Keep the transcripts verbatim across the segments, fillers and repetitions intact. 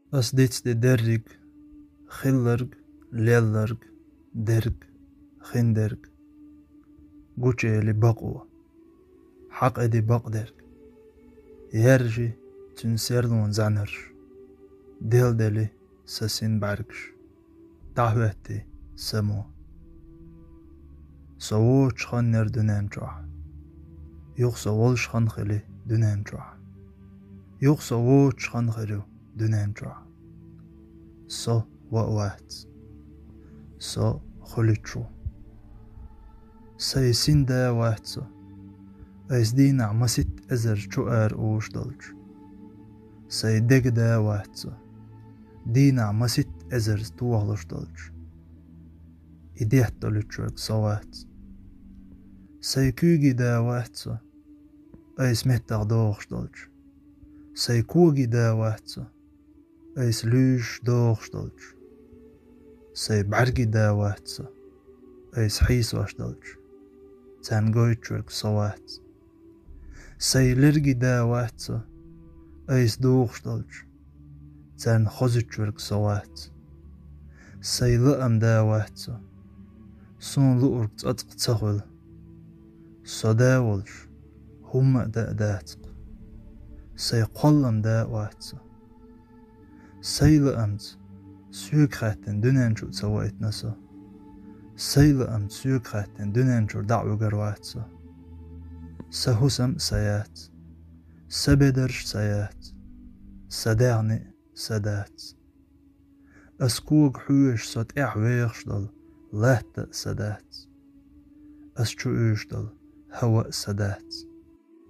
Ас дицде дерриг, хилларг, лелларг, дерг, хиндерг. Гучаели бакъо, хьакъеде бакъдерг. Яьржи цуьнан серлон зӀаьнарш, делдели са син бӀаьргаш, дӀахӀоьттий са мо. Со воцуш хан яр дуьнен чохь. Юха со волуш хан хили дуьнен чохь. Юха со воцуш хан хир ю дуьнен чохь. Со ва а вац. Со хуьлуьйтуш ву. Сайн син да а вац со, айса дийнахь маситта эзарза чу ара уьш долчу. Сайн дега да а вац со, дийнахь маситта эзарза тохалуш долчу. И детталуьйтуш верг со вац. Сайн куьйги да а вац со, айса меттах дохуш долчу. Сайн коги да а вац со, айса луьйш дохуш долчу. Сайн бӀаьрги да а вац со, айса хьийсош долчу. Царна гойтуш верг со вац. Сайн лерги да а вац со, айса дохуш долчу. Царна хозуьйтуш верг со вац. Сайн лаам да а вац со, суна луург цкъацкъа ца хуьлу. Со да а волуш, хӀумма а дан а дац-кх. Сайн кхоллам да а вац со. Сайн лаамца соьга хаьттина дуьнен чу а ца ваийтина со. Сайн лаамца соьга хаьттина дуьнен чуьра дӀа а вуьгур вац со. Сан хӀусам а сан яц, сан бедарш а сан яц, сан даьхни а сан дац. Ас кога хьоьжуш со тӀаьхьа вехаш долу латта а сан дац. Ас чу уьйжуш долу хӀава а сан дац.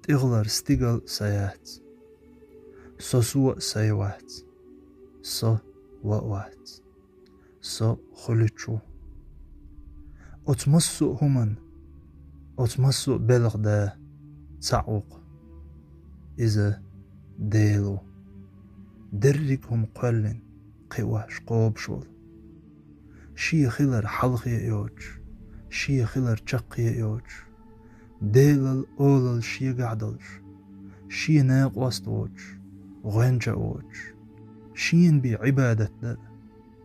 ТӀехулара стигал а сан яц. Со со а сайн вац. Со ва а вац. Со хуьлуьйтуш ву. Оцу массо а хӀуманна, оцу массо а белхан да цхьаъ ву-кх. Иза Дела ву. Дерриг хӀума кхоьллина, кхиош, кхобуш волу. Шен хилар хьалхе а йоцуш, шен хилар чаккхе а йоцуш, Делал олалла шегахь долуш, шен накъост а воцуш, гӀоьнча а воцуш, шена бен Ӏибадат дан а,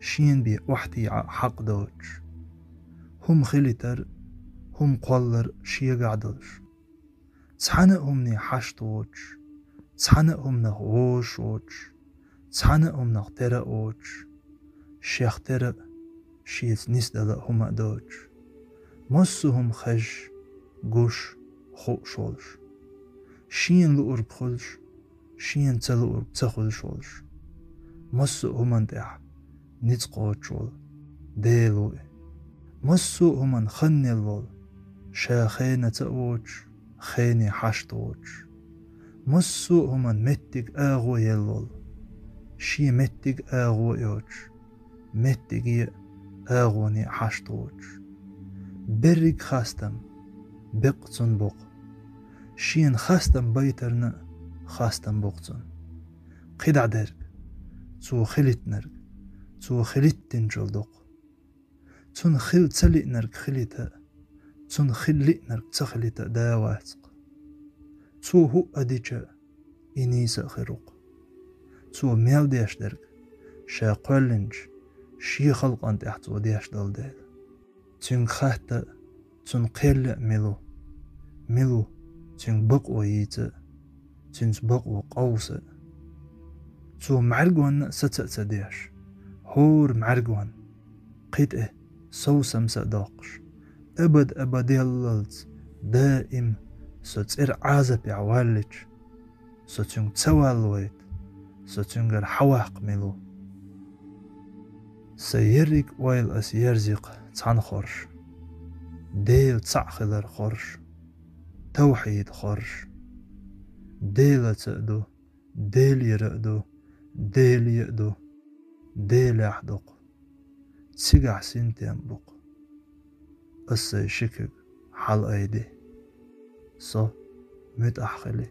шена бен охьатаӀа а хьакъ доцуш, хӀума хилийтар а, хӀума кхоллар а шегахь долуш, цхьана а хӀумане хьашт воцуш, цхьана а хӀуманах вовзаш воцуш, цхьана а хӀуманах тера а воцуш, шех тера а, шеца нисдала а хӀума а доцуш, массо а хӀума хезаш, гуш, хууш волуш, шена луург хуьлуш, шена ца луург ца хуьлуш волуш, массо а хӀуманна тӀехь ницкъ кхочуш волу Дела ву и. Массо а хӀуманна хан елла волу, ша хенаца а воцуш, хене хьашт воцуш, массо а хӀуманна меттиг, агӀо елла волу, шен меттиг, агӀо йоцуш, меттиге а, агӀоне а хьашт воцуш. Берриг хастам беккъа цунна бу-кх. Шена хастам байтарна а хастам бу-кх цунна. КхидӀа дерг цо хилийтинарг цо хилийтинчул ду-кх. Цунна хила ца лиънарг хилийта а, цунна хила лиънарг ца хилийта а да вац-кх. Цо хӀуъа дича а, и нийса а хир ву-кх. Цо мел деш дерг ша кхоьллинчу шен халкъана тӀехь цо деш долу дела. Цуьнга хатта а, цунна кхел а мила ву? Мила ву цуьнга бакъо йийца а, цуьнца бакъо къовса а? Цо мӀаьргонна а саца а ца деш, хӀора мӀаьргонна кхин тӀе совсамца а доккхуш, абад-абаделлалц даим со цӀера Ӏазапехь валлича, со цуьнга ца валлавайта, со цуьнгара хьаваккха мила ву? Сан ерриг ойла ас ерзи-кх цхьана хорша: Дела цхьаъ хилар хорша, тавхьид хорша. Делаца а ду, Делера а ду, Деле а ду, Делехь ду-кх. Цигахь синтем бу-кх. Ас сайн ши куьг хьалаайди. Со муьтӀахь хили.